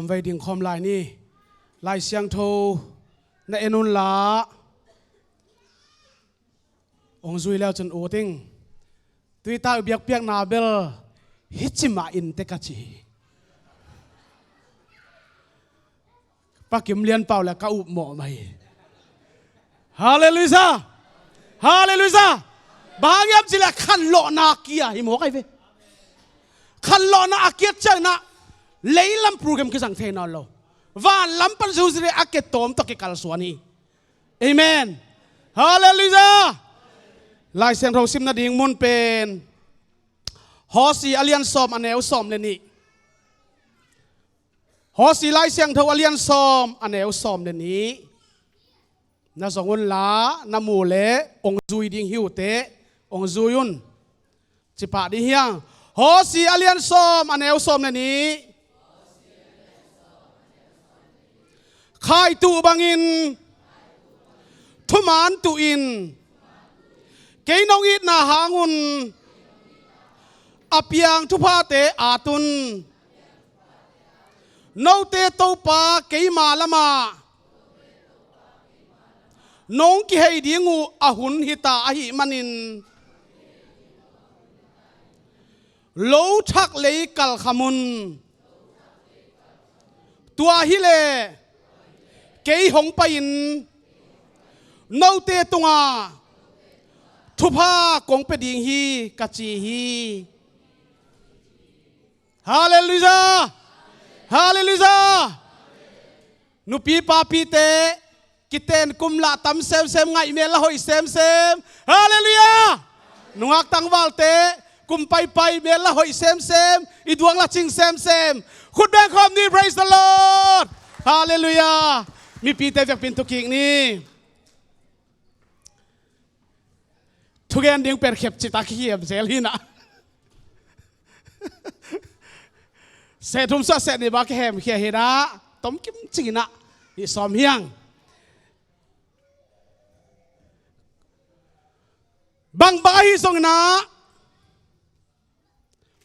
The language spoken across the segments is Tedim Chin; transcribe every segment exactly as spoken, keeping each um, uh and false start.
Om vei ding khawm lai ni. Lai Siangtho na en unla, ong zui leu cun ut ing. Tuita uh biakpiakna bel hicimah in te ka ci hi. Pa Kim Lian Pau le ka upmawh mah hi. Halleluiah! Halleluiah! Bang hang hiam cih leh khanlawhna a kia hi mawk ahi ve. Khanlawhna a kiat ciangin ah leilam program kizang thei nawn lo. Vanlam pan Jerusalem a ke tawm tawh kikalsuan hi. Amen. Halleluiah! Lai Siangtho sim nading mun pen Hosea a lian sawm a neu sawm le nih. Hosea Lai Siangtho a lian sawm a neu sawm le nih. Na zong unla, na mu le ong zui ding hi uh teh ong zui un. Ci pah ding hi hang. Hosea a lian sawm a neu sawm le nih. Khaituh bangin thuman tuh in. Kei nong itna hangun a piang thuphate at un. Note Topa keima lamah nong kihei ding uh a hun hita ahih manin, lo thak lei kalkham un. Tua hileh kei hong pai-in note tungah thupha kong pia ding hi, ka ci hi. Halleluiah! Halleluiah! Nupi papite, kiten kum lah tam semsem, ngaih mel lah hoih semsem. Halleluiah! Nungak tangvalte, kum paipai mel lah hoih semsem, i duang lah cing semsem. Khut beng khawm ni, praise the Lord! Halleluiah! Mipite vekpi-in thukik ni. Thugen ding pen khepcita khiam zel hi nah. Seh thum suah seh nih bang kihemkhia hi nah. Tomkim cingin ah i sawm hi hang. Bangbang ahi zongin ah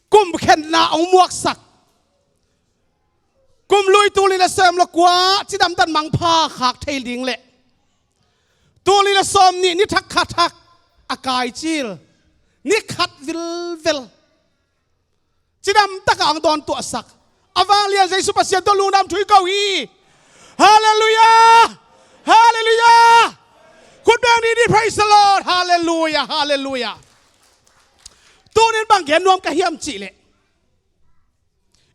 kum khenna hong muaksak. Kum lui tul nih le sawm le kua cidamtan mangpha khak thei ding leh tul nih le sawm nih ni thak kha thak a kai cil ni khat vilvel cidamtak a hong dawn tuahsak a vanglian Jesu Pasian tawh lungdam thu i ko hi. Halleluiah! Halleluiah! Khut beng ni ni, praise the Lord! Halleluiah! Halleluiah! Tunin bang gen nuam ka hiam cih leh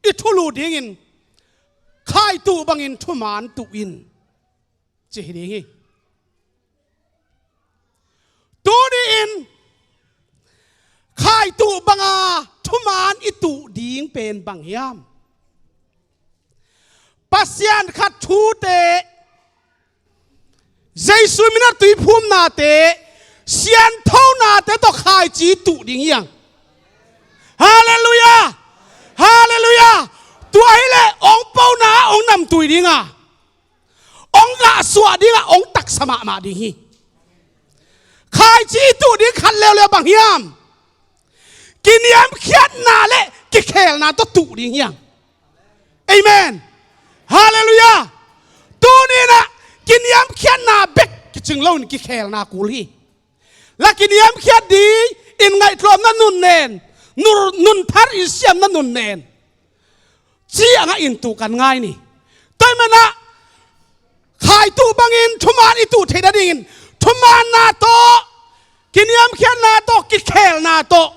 i thulu dingin khaituh bangin thuman tuh in ci hi ding hi. Tuni-in khaituh banga thuman i tuh ding pen bang hiam? Pasian khat thute, Jesu min a tuiphumnate, sianthonate tawh khaici tuh ding hi hang. Halleluiah! Halleluiah! Tua hileh hong pona hong namtui dinga, hong gahsuah dinga, hong taksa mahmah ding hi. Khaici i tuh ding khat leuleu bang hiam? Kiniamkhiatna le kikhelna tawh tuh ding hi hang. Amen. Halleluiah. Tuni-in ah kiniamkhiatna bek kicing loin kikhelna kul hi. La kiniamkhiat dingin ngaihtlawmna nunnen, nun, nunthar in siamna nunnen ciangah in tuh kan ngai ni. Tua ahih manin ah khaituh bangin thuman i tuh theih nadingin thumanna tawh, kiniamkhiatna tawh, kikhelna tawh,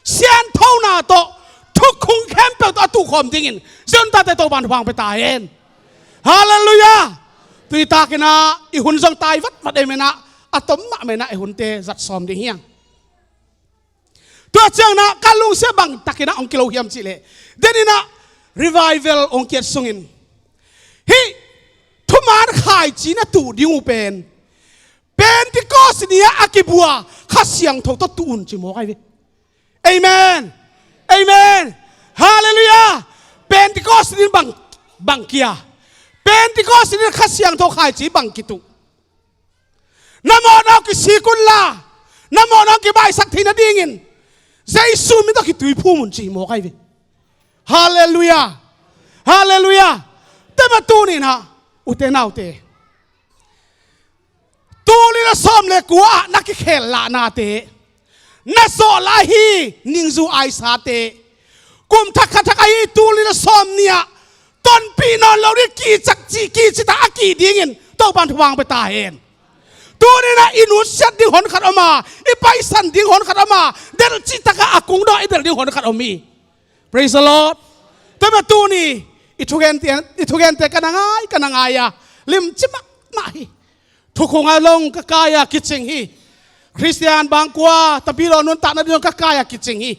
sianthona tawh, thukhun khempeuh tawh a tuh khawm dingin Zion tate Topa'n thupha hong pia ta hen. Halleluiah! Tuitakin ah i hun zong tai vatvat ahih manin ah a tom mahmah in ah i hunte zat sawm ding hi hang. Tua ciangin ah ka lungsim bang takin ah hong kilo hiam cih leh, denin ah revival hong kiat sungin hih thuman khaici na tuh ding uh pen Pentecost ni-a a kibua Kha Siangtho tawh tuh un ci mawk ahi ve. Amen. Amen. Halleluiah. Pentecost ni-in bang, bang kia? Pentecost ni-in Kha Siangtho khaici bang kituh? Na mawhna uh kisik unla, na mawhna uh kibaisak theih nadingin Jesu min tawh kituiphum un ci mawk ahi ve. Halleluiah. Halleluiah. Tua mah tuni-in ah, ute naute, tul nih le sawm le kua ah na kikhel lahnate, na zawh lai hi, ningzu aisate, kum thak khat thak ahi tul nih le sawm nih ah tonpih nawn lo ding kicak ci, kicita a ki dingin Topan thupha hong pia ta hen. Tuni-in ah i nusiat ding hon khat om a, i paisan ding hon khat om a, delh cihtak a a kungdawh i delh ding hon khat om hi. Praise the Lord. Tua mah tuni i thugente, i thugente ka na ngai, ka na ngai a, limci mahmah hi. Thukhung ah zong ka kai a kicing hi. Khristian bangkua, Tapidaw nuntakna ding zong ka kai a kicing hi.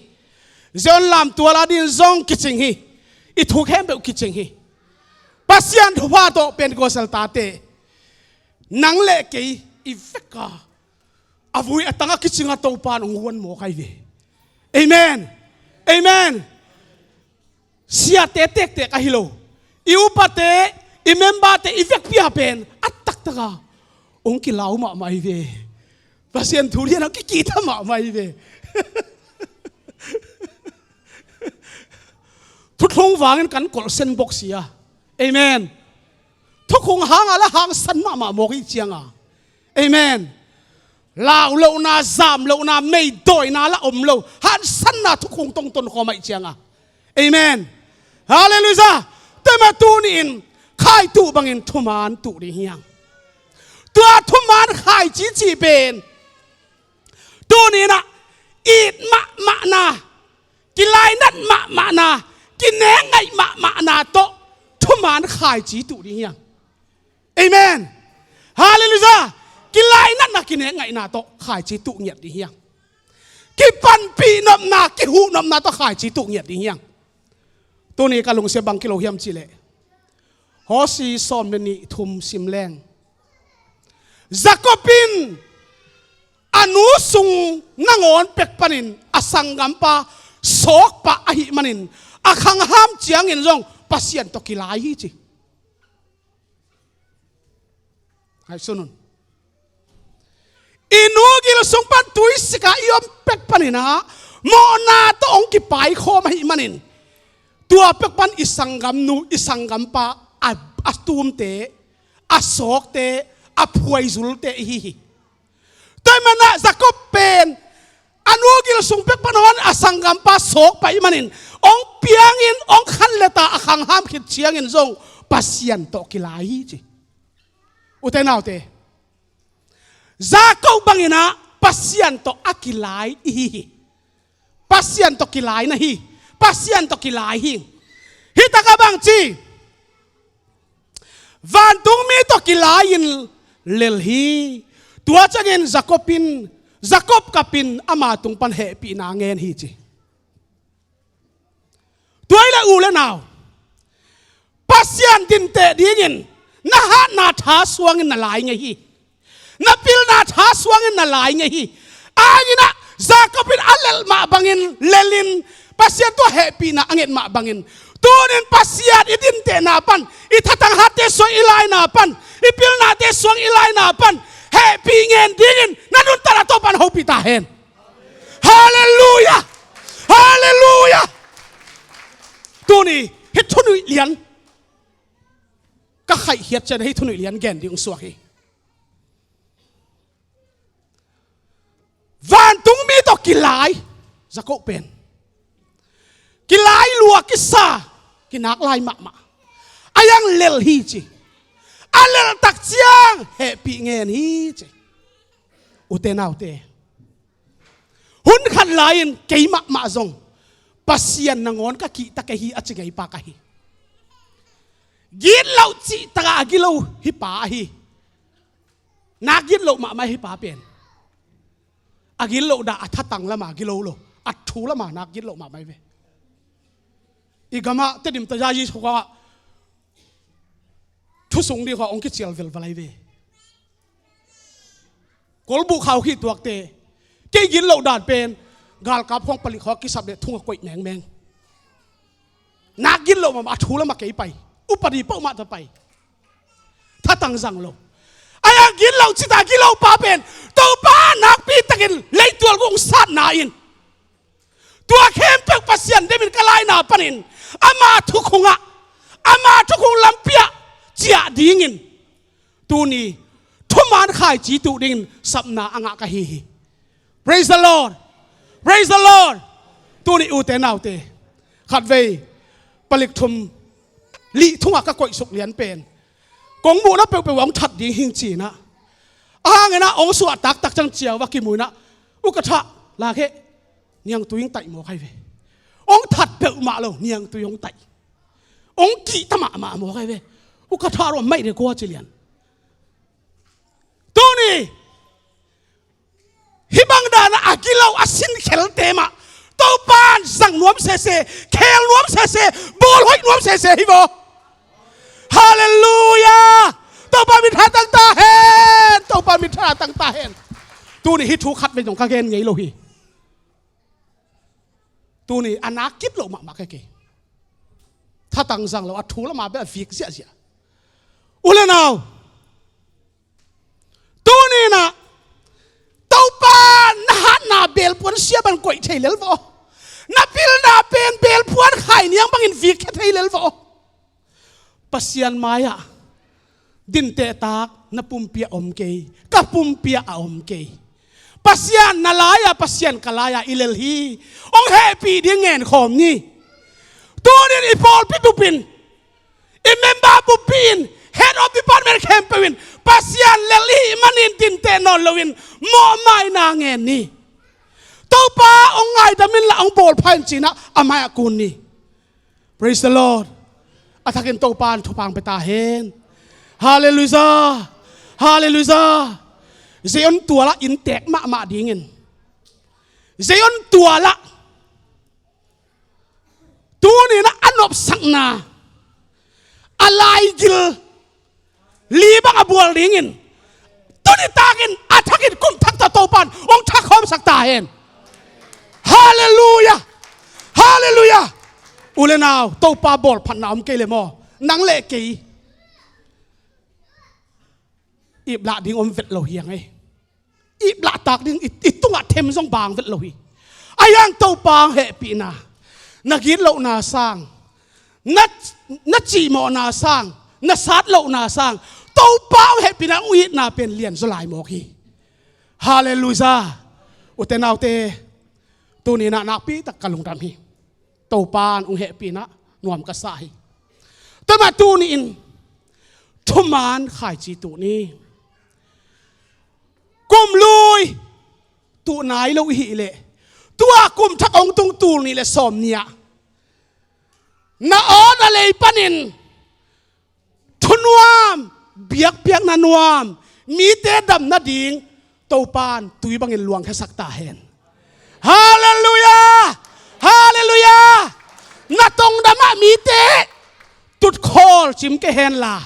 Zion lamtual a ding zong kicing hi. I thu khempeuh kicing hi. Pasian thupha tawh Pentecost tate, nang le kei i vek a, a vui a tang a kicing a Topan hong guan mawk ahi ve. Amen. Amen. Siate tektek ahi lo, i upate, i memberte, i vekpi a pen a taktak a hong kilau mahmah ahi ve. Pasian thu lian a kikita mahmah ahi ve. Thuthung vangin kan kolh sen bok sia. Amen. Thukhung hang a la hangsan mahmah mawk i ciang a. Amen. Lau lohna, zam lohna, meidawina la om lo, hangsanna thukhung tawh hong tonkhawm ahih ciang a. Amen. Halleluiah. Tua mah tuni-in khaituh bangin thuman tuh ding hi hang. Tua thuman khaici cih pen tuni-in ah it mahmahna, kilainat mahmahna, kinekngaih mahmahna tawh thuman khaici tuh ding hi hang. Amen. Halleluiah. Kilainatna, kinekngaihna tawh khaici tuh ngiat ding hi hang. Kipanpih nopna, kihuh nopna tawh khaici tuh ngiat ding hi hang. Tuni ka lungsim bang kilo hiam cih leh, Hosea sawm le nih, thum sim leng, Jacob in a nu sung nangawn pek panin a sanggampa sawkpa ahih manin a khangham ciangin zong Pasian tawh kilai hi ci. Haisun un. I nu gil sung pan tuisik a i om pek panin ah mawhna tawh hong kipaikhawm ahih manin, tua pek pan i sanggamnu, i sanggampa a, a tumte, a sawkte, a phuaizulte i hi hi. Tua ahih manin ah Jacob pen a nu gil sung pek pan hong a sanggampa sawkpa ahih manin hong piangin, hong khanlet a, a khangham khit ciangin zong Pasian tawh kilai hi ci. Ute naute, Jacob bangin ah Pasian tawh a kilai i hi hi. Pasian tawh kilai na hi. Pasian tawh kilai hi. Hi tak a bang ci, vantungmi tawh kilai-in lel hi. Tua ciangin Jacob in, Jacob kap in ama tung pan hehpihna ngen hi ci. Tua hi leh u le nau, Pasian dinteh dingin na hatna tha suangin na lai ngei hi. Na pilna tha suangin na lai ngei hi. Ahi hangin ah Jacob in a lel mah bangin lelin, Pasian tawh hehpihna a nget mah bangin, tuni-in Pasian i dintehna pan, i thatang hatte suang i laina pan, i pilnate suang i laina pan hehpih ngen dingin na nuntakna Topan hopih ta hen. Halleluiah. Halleluiah. Tuni hih thunuih lian ka khaihkhiat ciang hih thunuih lian gen ding suak hi. Vantungmi tawh kilai, Jacob pen kilai lua, kisa, kinak lai mahmah. A yang lel hi ci. A lel tak ciang hehpih ngen hi ci. Ute naute, hun khat lai-in kei mahmah zong Pasian nangawn ka kihta kei hi a ci ngei pa ka hi. Gitloh cihtak a a gilo hi pa ahi. Nak gitloh mahmah hi pa pen. A gitloh dah a thatang lama gilo lo, a thu lama nak gitloh mahmah hi ve. I gamah Tedim tazayi sukah thusung ding khawng hong kicial velval ahi ve. Kolbuh khau khih tuakte, kei gitloh dan pen galkap khawng palik khawng kisap leh thung a koih mengmeng. Nak gitloh mahmah, a thu lamah kei pai. Upadi peuhmah tawh pai. Thatang zang lo. Ahi a gitloh cihtak a gilo pa pen Topa nakpi takin leitual guk hong satna in, tua khempeuh Pasian demin ka laina panin ama thukhungah ama thukhun lampi ah ciah dingin tuni thuman khaici tuh dingin sapna a ngah ka hi hi. Praise the Lord. Praise the Lord. Tuni ute naute, khatvei palik thum lih thungah ka koihsuk lian pen kong muhna peuhpeuh ah hong that ding hing cinah, a hanginah hong suah taktak ciang ciau va kimuinah, u ka thah, lakheh, niangtui hong taih mawk ahi ve. Hong that peuhmah lo, niangtui hong taih. Hong kihta mahmah mawk ahi ve. U ka thah ruah maih de kua ci lian. Tuni hih bang danah a gilo a sinkhelte mah Topan zang nuam sese, khel nuam sese, bawl hoih nuam sese hi vaw. Halleluiah. Topa min tha tang ta hen. Topa min tha tang ta hen. Tuni hih thu khatvei zong ka gen ngei lo hi. Tuni a nak kip loh mahmah ka hi kei. Thatang zang lo a thu lama bel a vik ziahziah. U le nau, tuni inah Topa na hatna belpuan sia ban koih thei lel vaw. Na pilna pen belpuan khai niang bangin vik khia thei lel vaw. Pasian mai-ah dintehtak na pumpi ah om kei, ka pumpi ah a om kei. Pasian na lai-ah, Pasian ka lai-ah i lel hi. Hong hehpih ding ngenkhawm ni. Tunin i pawlpi bupin, i member buppi in, head of department khempeuh in Pasian lel i hih manin dinteh nawn loin mawhmaina ngen ni. Topa hong ngaidam inla hong bawlpha in cinah a mai-ah kun ni. Praise the Lord. A thakin Topa in thupha hong pia ta hen. Halleluiah. Halleluiah. Zion tualah inntek mahmah dingin, Zion tualah tuninah a nopsakna a laigil li bang a bual dingin tuni takin a thakin kum thak tawh Topan hong thak khawmsak ta hen. Halleluiah. Halleluiah. U le nau, Topa bawlphatna om kei le maw, nang le kei iplah ding om vet lo hi a ngei. Iplahtak ding i, i tungah them zong bang vet lo hi. A hiang Topa hong hehpihna, na gitlohna sang, na, na cihmawhna sang, na satlohna sang, Topa hong hehpihna, hong itna pen lianzaw lai mawk hi. Halleluiah. Ute naute, tuninah nakpitak ka lungdam hi. Topan hong hehpihna nuam ka sa hi. Tua mah tuni-in thuman khaici tuh ni. Kum lui tuh nai lo i hih leh, tua kum thak hong tung tul nih le sawm nih ah na aw na lei panin thunuam, biakpiakna nuam, mite dam nading Topan tui bangin luangkhiasak ta hen. Halleluiah. Halleluiah. Na tongdamah mite tutkhawl cim kei henla,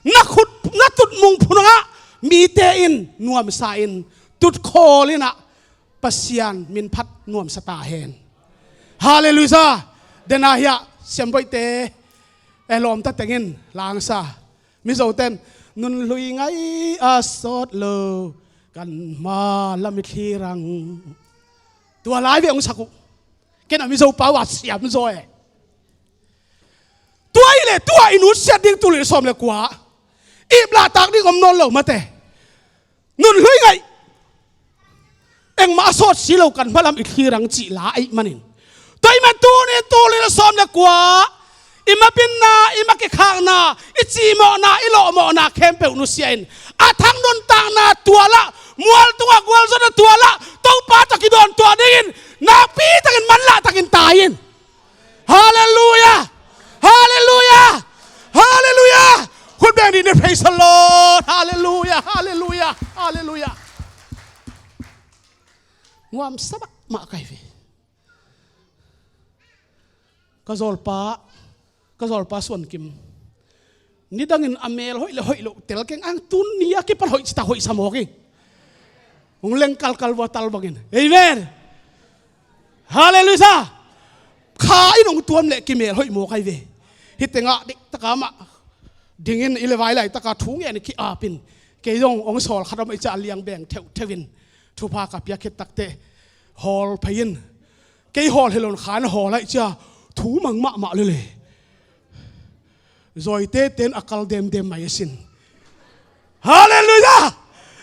na khut, na tutmung phungah mite in nuamsa in, tutkhawl inah Pasian minphat nuamsa ta hen. Halleluiah. Dena hiah siamboihte, eh, lawmta tengin langsa. Mizoten, nun hlui ngaih a sawt lo, kan hma lam i thlir ang. Tua lai ve hong sak uh. Ken a Mizo pau a siam zaw e. Tua hi le tua i nutsiat ding tul nih le sawm le kua, iplahtak ding om nawn lo mate. Nun hlui ngaih, engmah a sawt si lo, kan hma lam i thlir ang cih la ahih manin, tua ahih man tuni tul nih le sawm le kua i mapinna, i makikhakna, i cihmawhna, i lawhmawhna khempeuh nusia in, a thak nuntakna tualah, mual tungah gualzawhna tualah Topa tawh kidawn tuah dingin nakpi takin manlah takin tai in. Halleluiah. Halleluiah. Halleluiah. Khut beng dih ni, praise the Lord. Halleluiah. Halleluiah. Halleluiah. Nuamsa mahmah ka hi ve. Ka zawlpa, ka zawlpa Suan Kim, nidangin a mel hoih le hoih loh tel keng ang, tun ni a kipan hoih cita hoih sa mawk hi. Hong leng kalkal vua tal bangin. Amen. Halleluiah. Kha in hong tuam leh kimel hoih mawk ahi ve. Hih tengah diktaka mah dingin i le vai laitaka thu ngen i ki-apin, kei zong hong sawl khat om ahi ciah a liang beng theuhtheuh in thupha ka piak khit takteh hawl phei in, kei hawl hi lo in kha in hawl ahi ciah thu mang mahmah lele. Zawite ten a kal demdem mai a sin. Halleluiah!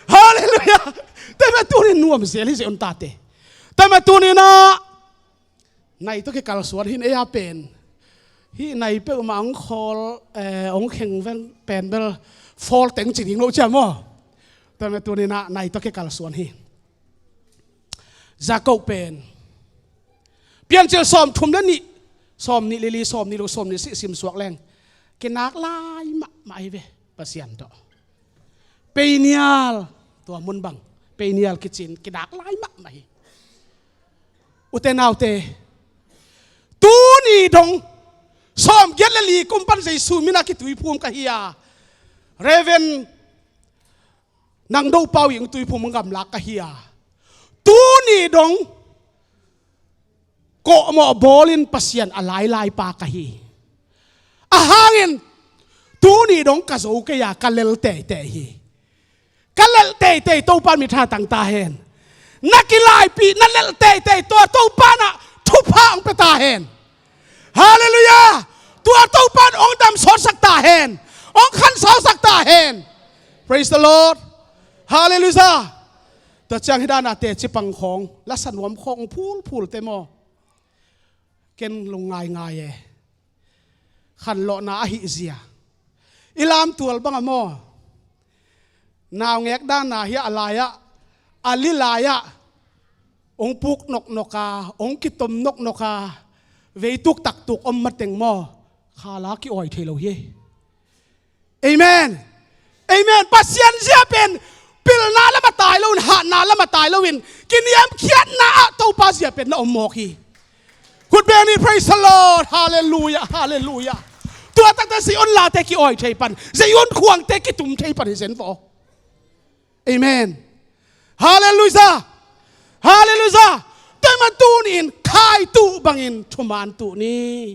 Halleluiah! Tua mah tunin nuam zel hi zia un tate. Tua mah tuninah nai tawh kikalsuan hin ei a pen. Hih nai peuhmah hong khawl, eh, hong kheng ven pen bel fawl teng ci ding lo cia maw? Tua mah tuninah nai tawh kikalsuan hi. Jakob pen Piancil sawm thum le nih, sawm nih le li, sawm nih le, sawm nih sih simsuak leng kinak lai mahmah hi ve Pasian tawh. Peinial, tua mun bang Peinial kicin kinak lai mahmah hi. Ute naute, tuni dong sawm giat le li kum pan Jesu mina kituiphum ka hi a, Reverend Nang Do Pau in tuiphum gamlak ka hi a, tuni dong kawhmawh bawlin Pasian a lailai pa ka hi. A hangin tuni dong ka zo kei a ka lel teitei hi. Ka lel teitei Topa mi tha tang ta hen. Na kilaipih na lel teitei tua Topa na thupha hong pe ta hen. Halleluiah! Tua Topa in hong damsawtsak ta hen. Hong khansausak ta hen. Praise the Lord. Halleluiah. Tua ciang hi dana teci pang khawng, lasa nuam khawng phulphul te maw? Ken lung ngaingai e. Khanlawhna ahih zia i lamtual banga maw? Naungek dana hi a lai-ah, a li lai-ah hong puk noknok a, hong kitom noknok a, veituk taktuk om mateng maw? Khala ki-awi thei lo hi. Amen. Amen. Pasian zia pen pilna lam a tai loin, hatna lam a tai loin, kiniamkhiatna ah Topa zia pen na om mawk hi. Khut beng ni, praise the Lord. Halleluiah, halleluiah. Tua takte Zion late ki-awi thei pan, Zion khuangte kitum thei pan hi zen vaw. Amen. Halleluiah. Halleluiah. Tua mah tunin khai tuh bangin thuman tuh ni.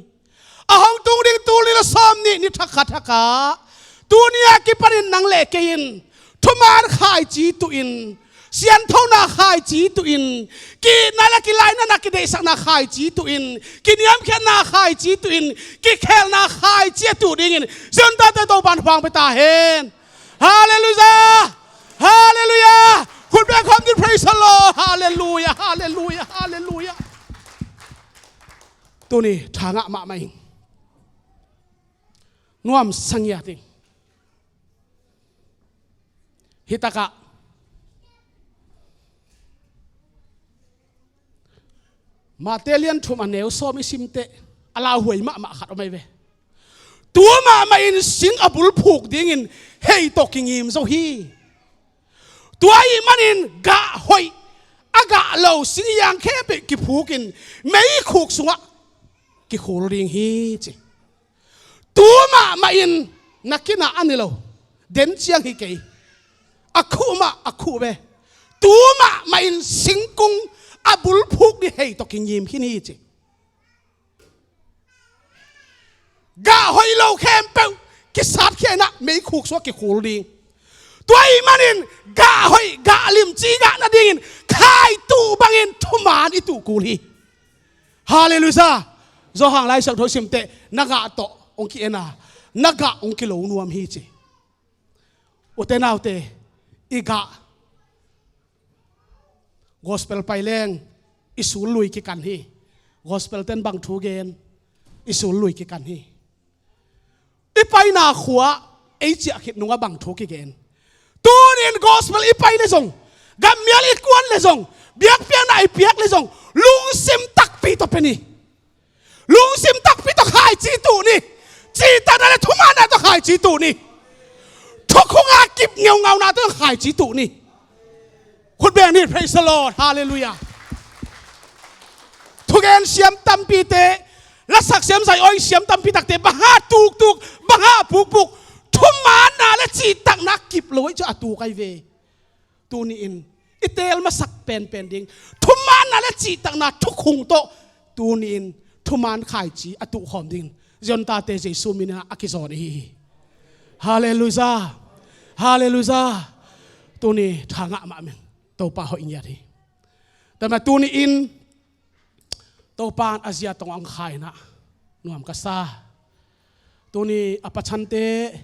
A hong tung ding tul nih le sawm nih ni thakhat thakah, tuni a kipanin nang le kei in thuman khaici tuhin, sianthona khaici tuhin, kiitna le kilainatna kideihsakna khaici tuhin, kiniamkhiatna khaici tuhin, kikhelna khaici a tuh dingin Zion tate Topan huang pe ta hen. Halleluiah! Halleluiah! Khut beng khawm din, praise the Lord. Halleluiah! Halleluiah! Halleluiah! Tuni tha ngah mahmah ing. Nuam sangiat ing. Hi takah Mate lian thum a neu sawm i simteh a lauhuai mahmah khat om ahi ve. Tu mahmah in sing a bulphuk dingin hei tawh kingim zo hi. Tua ahih manin gah hoih a gah lo sing hiang khempeuh kiphukin meikhuk sungah kikhul ding hi ci. Tu mahmah in na kinah a ni lo, den ciang hi kei. A khuh mah a khuh ve. Tu mahmah in singkung a bulphuk ding hei tawh kingim khin hi ci. Gah hoih lo khempeuh kisatkhia inah meikhuk sungah kikhul ding. Tua ahih manin gah hoih gah limci gah nadingin khaitu bangin thuman i tuh kul hi. Halleluiah. Zawhang Lai Siangtho simteh na gah tawh hong ki-en a, na gah hong kilo nuam hi ci. Ute naute, i gah gospel pai leng i sul lui kikan hi. Gospel ten bang thu gen, i sul lui kikan hi. I paina khua ei ciah khit nungah bang thu kigen? Tuni in gospel i pai le zong, gammial i kuan le zong, biakpiakna i piak le zong, lungsim takpi tawh pe ni. Lungsim takpi tawh khaici tuh ni. Cihtakna le thumanna tawh khaici tuh ni. Thukhunga kip ngeungauna tawh khaici tuh ni. Khut beng ni, praise the Lord, halleluiah. Thugen siam tampite, lasak siam, zai-awi siam tampi takte bang hang tuktuk, bang hang pukpuk, thumanna le cihtakna kip lo ahih ciang a tuk ahi ve. Tuni in i teel masak penpen ding thumanna le cihtakna thukhung tawh tuni in thuman khaici a tuh khawm dingin Zion tate Jesu min in a kizawn ihi hi. Halleluiah. Halleluiah. Tuni tha ngah mahmah in Topa hoih ngiat hi. Tua mah tuni in Topa in a zia tawh ang kha inah nuam ka sa. Tuni a pachante,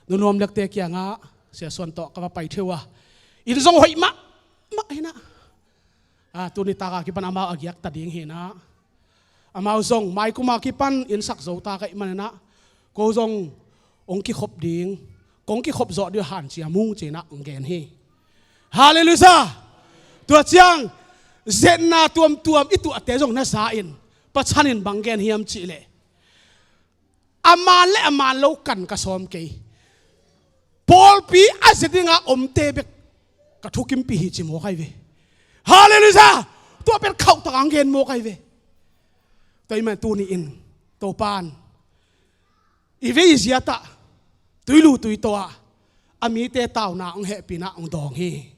nunuam lekte kiangah Sia Suan tawh ka va pai theu a, inn zong hoih mahmah hinah. A, tuni taka kipan amau a giakta ding hinah. Amau zong maikuma kipan inn sak zo ta ka hih maninah, ko zong hong kikhop ding, kong kikhop zawh ding hanciam ung cinah hong gen hi. Halleluiah. Tua ciang zetna tuamtuam i tuahte zong na za in, Pathian in bang gen hiam cihleh, a man le a man lo kan ka sawm kei. Pawlpi a zia dinga omte bek ka thukimpih hi ci mawk ahi ve. Halleluiah. Tua pen khauhtak ang gen mawk ahi ve. Tua ahih man tuni-in Topan i vei i ziatah tuilu tuitaw ah a mite tauna hong hehpihna hong dawng hi.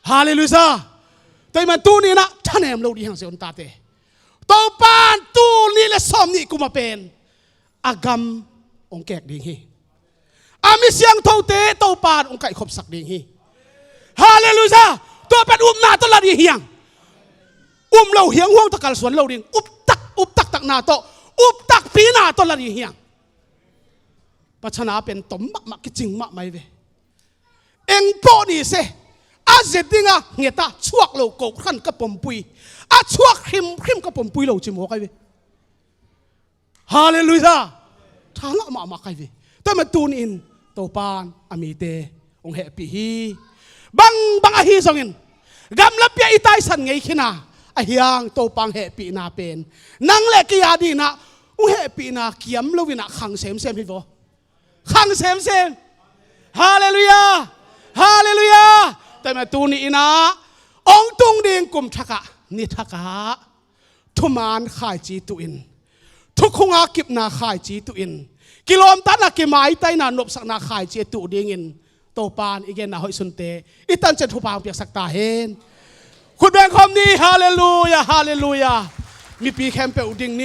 Halleluiah. Tua ahih man tuni-inah thanem lo ding hi hang, sia un tate. Topan tul nih le sawm nih kuma pen a gam hong kek ding hi. A mi siangthote Topan hong kaihkhopsak ding hi. Halleluiah. Tua pen upna tawh la ding hi hang. Um lo hi hang, huang tawh kalsuan lo ding. Uptak, uptaktakna tawh, uptakpina tawh la ding hi hang. Pathian a pen tom mahmah, kicing mahmah hi ve. Eng pawh ni se, a zia dinga ngeta chuak lo kohran ka pompui, a chuak hrimhrim ka pompui lo ci mawk ahi ve. Halleluiah. Tha ngah mahmah ka hi ve. Tua ahih man tuni-in Topan a mite hong hehpih hi. Bangbang ahi zongin gamlapi-ah i taisan ngei khin a, ahi hang Topan hehpihna pen nang le kei a dinginah hong hehpihna kiam loinah khang semsem hi vaw. Khang semsem. Halleluiah. Halleluiah. Tua ahih man tuni-inah hong tung ding kum thakah, ni thakah thuman khaici tuhin, thukhunga kipna khaici tuhin, kilawmtatna, kimaitaina, nopsakna khaici a tuh dingin Topan i genna hoih sunte i tancian thupha hong piaksak ta hen. Khut beng khawm ni. Halleluiah. Halleluiah. Mipi khempeuh ding ni.